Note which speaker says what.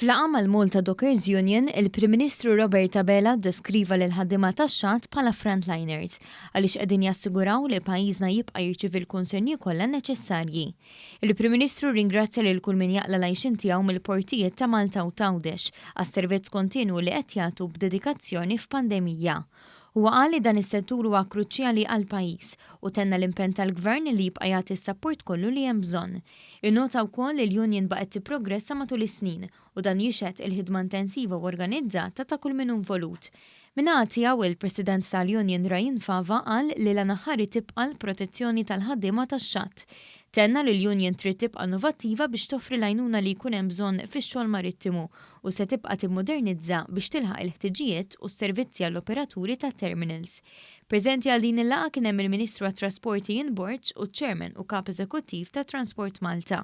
Speaker 1: F'laqgħa mal-Malta Dockers Union, il-Prim Ministru Robert Abela ddeskriva lill-ħaddiema tax-xatt bħala frontliners għaliex qegħdin jassiguraw li pajjiżna jibqa' jirċievi l-kunsenji kollha neċessarji. Il-Prim Ministru rringrazzja lil kull min jaqla' l-għajxien tiegħu mill-portijiet ta' Malta u t'Għawdex għas-servizz kontinwu li qed jagħtu b'dedikazzjoni f'pandemija. Huwa qal li dan is-settur huwa kruċjali għall-pajjiż u tenna l-impenn tal-Gvern li jibqa' jagħti s-sapport kollu li hemm bżonn. Innota wkoll li l-union baqgħet tipprogressa matul is-snin u dan jixhed il-ħidma intensiva u organizzata ta' kull min hu involut. Min-naħa tiegħu, il-President tal-Union Ryan Fava qal li l-għan aħħari tibqa' l-protezzjoni tal-ħaddiema tax-xatt. Tenna li l-union trid tibqa' innovattiva biex toffri l-għajnuna li jkun hemm bżonn fix-xogħol marittimu u se tibqa' timmodernizza biex tilħaq il-ħtiġijiet u s-servizzi għall-operaturi tat-terminals. Preżenti għal din il-laqgħa kien hemm il-Ministru għat-Trasport Ian Borg u ċ-Chairman u Kap Eżekuttiv ta' Transport Malta.